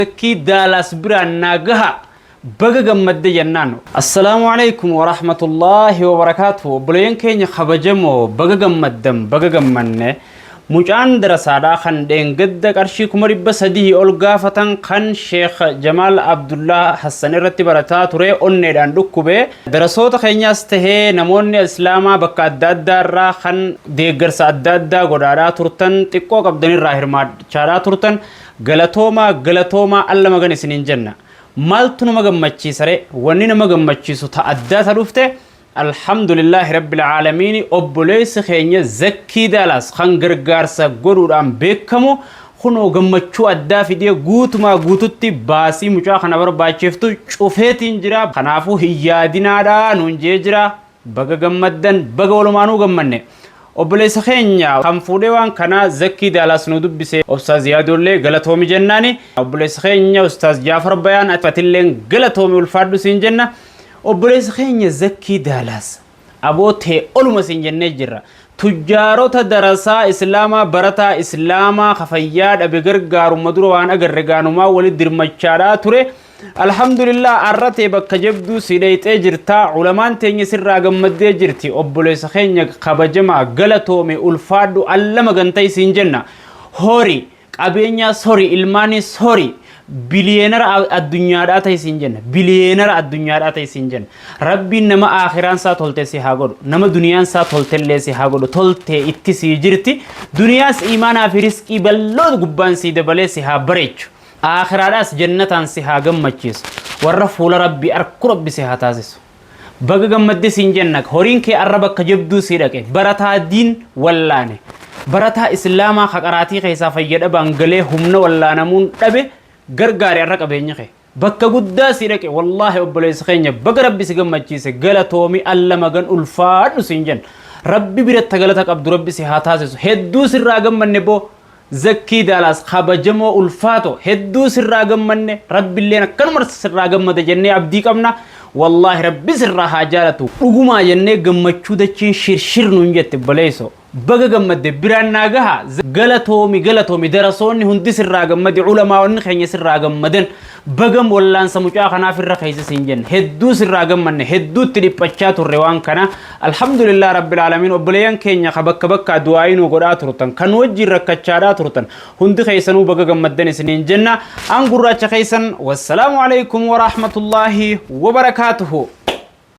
Zakkii Daalaas biraan naa gaha baga gammadde jennaan. Assalaamu alaikum warahmatullaahi wabarakaatu. Obboleeyyan keenya kabajamoo, baga gammaddan, baga gammanne. Mucaan darasaadhaa kan dheengadda qarshii 300,000 ol gaafatan, kan Sheekh Jamaal Abdullaa Hassan irratti barataa ture, onneedhaan dhukkube. Darasoota keenyaas tahee namoonni islaamaa bakka adda addaa irraa kan deeggarsa adda addaa godhaadhaa turtan, xiqqoo qabdanirraa hirmaachaadhaa turtan, galatoomaa, galatoomaa, alla magan isiniin jenna. Maaltu nama gammachiisare? Wanni nama gammachiisu ta addaa ta dhufte, alhamdulillaahi rabbil aalamiin, obboleessi keenya Zakkii Daalaas kan gargaarsa godhuudhaan beekamu kunoo gammachuu addaa fidee guutumaa guututti baasii mucaa kana barbaachiftu cufeetiin jira. Kanaafuu hin yaadinaadhaa nuun jee jira. Baga gammaddan, baga walumaanuu gammanne. Obboleessa keenya kan fuudhee waan kanaa Zakkii Daalaas nu dubbise, Obsaa Ziyaadoollee galatoomi jennaani. Obboleessa keenya Ustaaz Jaafar Bayaan, atilleen galatoomi, ulfaadhu siin jenna. Obboleessa keenya Zakkii Daalaas, aboo tee oluma siin jennee jirra. Tujjaarota darasaa islaamaa, barataa islaamaa kafayyaa dhabe gargaaruma dura waan agarre gaanumaa walit dirmachaadhaa ture. Alhamdulillah, arra tee bakka jabduu si dhayxee jirta. Ulamaan teenya sirraa gammaddee jirti. Obboleessa keenya kabajamaa, galatoome, ulfaadhu, alla magantay siin jenna. Hori, qabeenyaas hori, ilmaanis hori, biliyeenara addunyaadhaa ta'e siin jenna. Biliyeenara addunyaadhaa ta'e siin jenna. Rabbiin nama aakhiraan isaa tolte si haa godhu. Nama duniyaan isaa toltellee si haa godhu. Toltee itti sii jirti. Duniyaas imaanaa fi riskii bal'oo gubbaan sii dabalee si haa bareechu. Aakhiraadhaas jannataan si haa gammachiisu. Warra fuula Rabbii arku Rabbi si haa taasisu. Baga gammadde siin jenna. Horiin kee arra bakka jabduu sii dhaqe. Barataa diin wallaane. Barataa islaamaa haqaraatii keessaa fayyadhabaan galee humna wallaanamuun dhabe gargaare, arra qabeenya kee. Bakka guddaa sii dhaqe. Wallaahi obboleessa keenya, baga Rabbi si gammachiise. Galatoomi, alla magan, ulfaadhu siin jenna. Rabbi biratti galata qabdu Rabbi si haa taasisu. Hedduu sirraa gammanne boo. Zakkii Daalaas kabajamoo, ulfaato, hedduu sirraa gammanne. Rabbiilleen akkanuma sirraa gammada jennee abdii qabna. Wallaahi Rabbi sirraa haa jaalatu. Dhugumaa jennee gammachuu dachiin shirshir nuun jette baleeso. Baga gammadde, biraan naa gaha. Galatoomi, galatoomi, darasoonni hundi sirraa gammade, ulamaa'onni keenya sirraa gammadan. Bagam wallaansa mucaa kanaaf irra keessa siin jenne. Hedduu sirraa gammanne, hedduutti dhiphachaa turre waan kana. Alhamdulillah rabbil aalamiin. Obboleeyyan keenya ka bakka bakkaa du'aayii nu godhaa turtan, kan wajjin rakkachaadhaa turtan, hundi keessanuu baga gammaddan isiniin jenna. An gurraacha keessan, wassalaamu alaikum warahmatullaahi wabarakaatuhu.